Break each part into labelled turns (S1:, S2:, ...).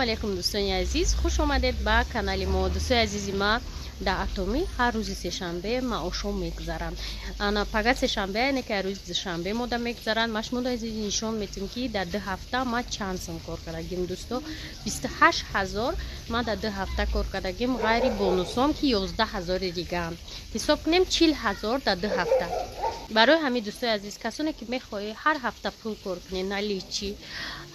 S1: Алейкум, дӯстони азиз, хуш омадед ба канали мо. Дӯстои азизи ма, дар Атомӣ ҳар рӯзи сешанбе маошҳо мегузаранд. Ана пага сешанбе, яъне ки рӯзи душанбе мода мегузаранд. Ма шумода азиз нишон метим, ки дар 2 ҳафта ма чанд сум кор кардагим. Дӯсто, 28 000 ма дар 2 ҳафта кор кардагим, ғайри бонусом, ки 11 000-и дигаам. Ҳисоб кунем, 40 000 дар 2 ҳафта. Барои ҳамин, дӯстои азиз, касоне ки мехоҳед ҳар ҳафта пул кор кунед, наличный,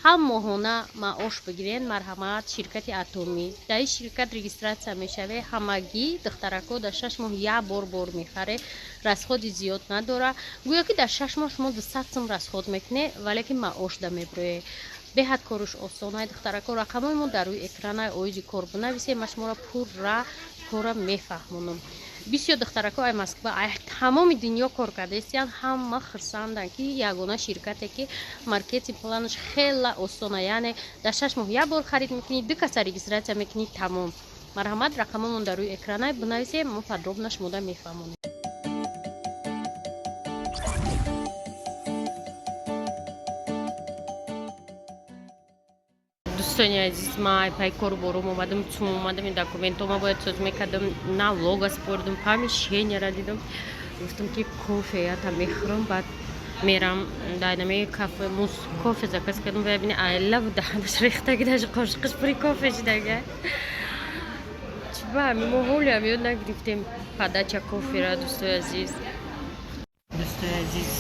S1: ҳам моҳона маош бигирен, марҳамат, ширкати Атомӣ. Дар ин ширкат регистрация мешавед. Ҳамагӣ, духтарако, дар 6 моҳ як бор бор мехаре, расходи зиёд надора. Гӯё ки дар 6 моҳ шумо 200 сум расход мекунед, вале ки маош да мебироед. Беҳад коруш осонай, духтарако. Рақамҳои мо дар рӯи экранай. Оиди кор бинависед, ман шуморо пурра кора мефаҳмонам. Бисёр духтарако ай Москва, ай тамоми дунё кор кардаистиянд, ҳама хурсанданд, ки ягона ширкате, ки маркетинг планаш хела осона, яъне дар 6 моҳ як бор харид мекунӣ, ду каса регистрация мекунӣ, тамом. Марҳамат, рақамҳомон дар рӯи экранай, бинависед, мо подробно шумода мефаҳмонем. Дӯстони азиз, ма пай кору борум омадам, цум омадам, ин документома бояд соз мекардам, налога спордум, помещенияра дидам. Гуфтам, ки кофе ята мехӯрам, баъд мерам дар нами кафе мус кофе заказ кардам. Ва бини, айла даҳанаш рехтаги, даже қошиқаш пури кофе шидага. Чиба ҳами мо ҳолиам ёд нагирифтем подача кофера. Дӯстои азиз, дӯстои азиз,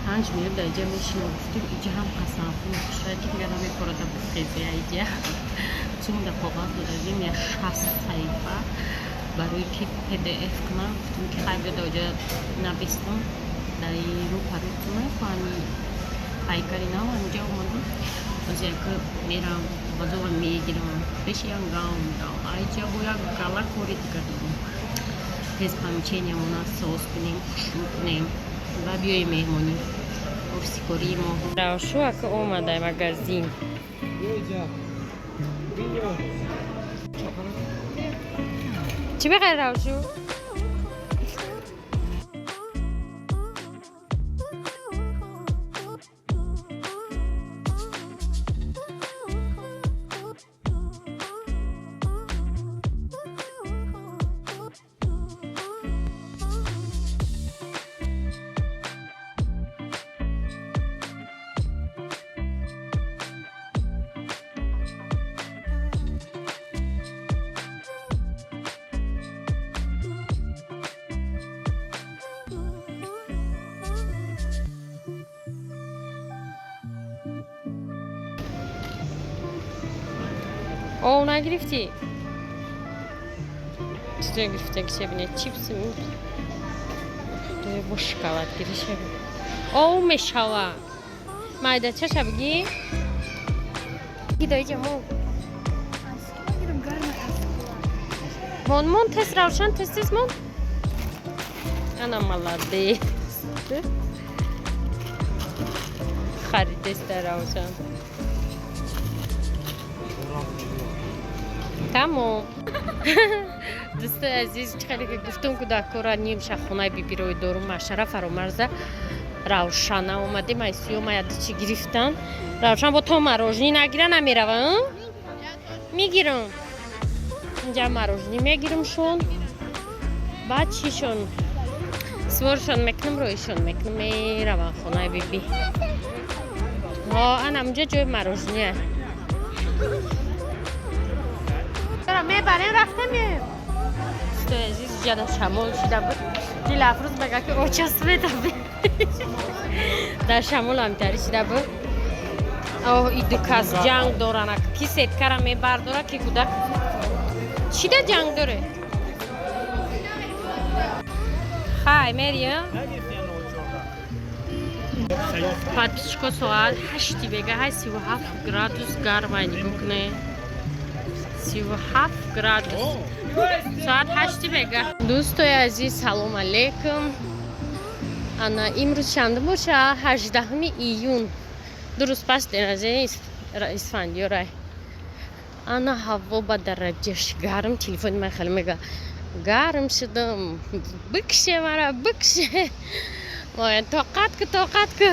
S1: 5 минут дар иҷа мешинам. Гуфтем, иҷа ҳам қасамхӯр шояд ки дигар намекорада бихезия. Иҷа чун дар коғаз додагим, я 60 саҳифа барои ки PDF кунам. Гуфтем, ки хай, биё, дар иҷа навистам, дар рӯ парӯ ами пайкари нав анҷа омадам. Боз як мерам, коғазова мегирам, пеши янгам мерам. Айҷа бо як гала кори дигар дорам. Тез помещениямона соз кунем, хушрӯ кунем ва биёем меҳмонӣ офиси кории мо. Равшу ака омадай магазин. Чӣ мехоҳӣ, Равшу? О, нагирифтӣ? Чизое гирифта, ки бинед, чипсы бо шоколад гириша. О, мешава. Майда чаша бигӣ? Гида иҷа мо. Мон, мон, тез, Равшан, тез, тез мон. Ана, молодец. Харидеста, Равшан. Тамом. Дӯстои азиз, чӣ хеле ки гуфтум, кӯдакора нимша хонаи бибирои дорум, машара Фаромарза, Равшана омадем. Айсиёма ядичи гирифтан. Равшан бо то мороженое нагира намерава. Мегирам, инҷа мороженое мегирам шон, баъд чишон своршон мекунам, роишон мекунам, меравам хонаи биби. Ана унҷа ҷои мороженое мебарем, рафта меоем. Дӯстои азиз, ҷада шамол шида буд. Дилафрӯз мега, ки оча света дар шамол ҳамтари шида буд. Оҳ, иду кас ҷанг дорана, ки сеткара мебардора, ки кӯдак чида ҷанг доре. Хай, мерия. Подписчико, соат 8-и бегаҳай, 37 градус гармай. Нигоҳ кунед, 37 градус, соат 8-и бега. Дӯстои азиз, салом алейкум. Ана имрӯз чандум боша? 18-уми июн, 2 рӯз пас день рождения Исфандиёрай. Ана ҳаво ба дараҷаш гарм. Телефони ман хеле мега, гарм шудам, бикше мара, бикше, тоқат ку, тоқат ку.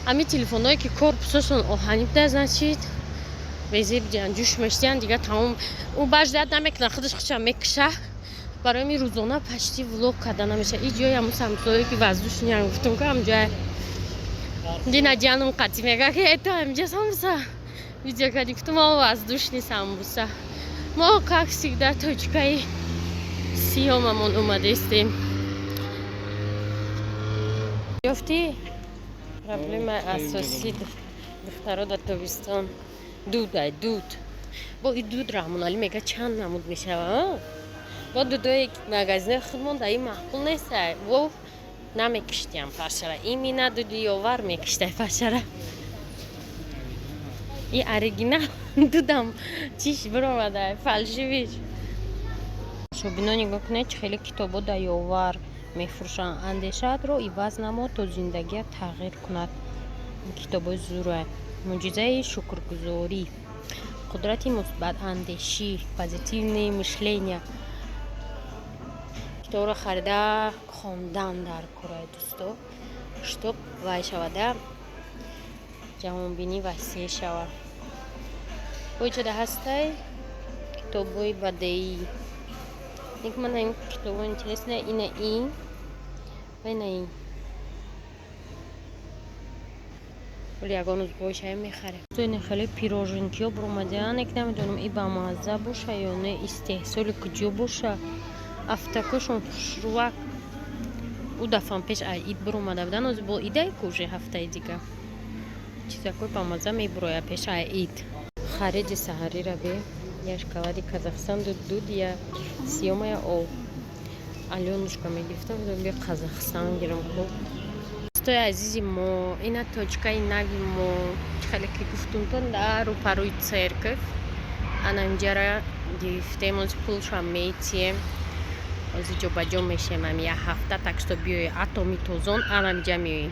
S1: Ҳамин телефонҳое, ки корпусашон оҳанӣ буда, значит. Безеб диан, ҷӯш мешдиан, дига тамом. Ӯ баждат намекунад, худаш худша мекуша. Барои ми рӯзона почти влог карда намеша. И ҷои ҳамун самсое, ки воздушный ян гуфтум, ки ҳамҷоя дина ҷанум қатӣ мега, ки это ҳамҷа самбуса видео кардӣ. Гуфтум, о, воздушный самбуса. Мо, как всегда, точка и сиёмамон омадестем. Ёфтӣ? Проблемаи асосӣ духтаро дар тобистон дудай, дуд. Бо и дуд Раҳмоналӣ мега, чанд намуд мешава. Бо дудои магазинои худмон дар ин маъқул нестай. Во намекиштиям пашара, имина дуди ёвар мекиштай пашара. И оригинал дудам чиш биромадай, фальшивый ш. Шобино, нигоҳ кунед, чӣ хеле китобо дар Ёвар мефурӯшанд. «Андешаатро иваз намо, то зиндагият тағйир кунад». Китобои зура: «Мӯъҷизаи шукргузорӣ», «Қудрати мусбатандешӣ», «Позитивное мышление». Китобро харида хондан дар кораи, дӯсто, чтоб вай шавада, ҷаҳонбинӣ васеъ шава. Боҷода ҳастай китобҳои бадеӣ. Ник мана ин китобо интересно, ина ин ва ина ин. Вале ягон рӯз бошаи, мехарем. Ина хеле пироженки ҳо буромадиан, як намедонам, и бамазза боша ё не, истеҳсоли куҷо боша. Афтакошон хушрувак. Ӯ дафъам пеш ид буромада будан, ҳозир бо идай куже ҳафтаи дига чизакои бамазза мебурояд пеш ай ид. Хариди саҳарира бе: я шоколади Казахстан, дуд, я сиёма, я об. Алёнушка мегирифтам, бе Казахстан гирам ку. Дӯстои азизи мо, ина точка и нави мо, хеле ки гуфтумтон, дар рӯпарӯи церковь ана инҷара гирифтем. Ҳозир пулшам метием, ҳозир ҷобаҷо мешем ами як ҳафта. Так что биёи, Атоми Тозон анамиҷа меоем.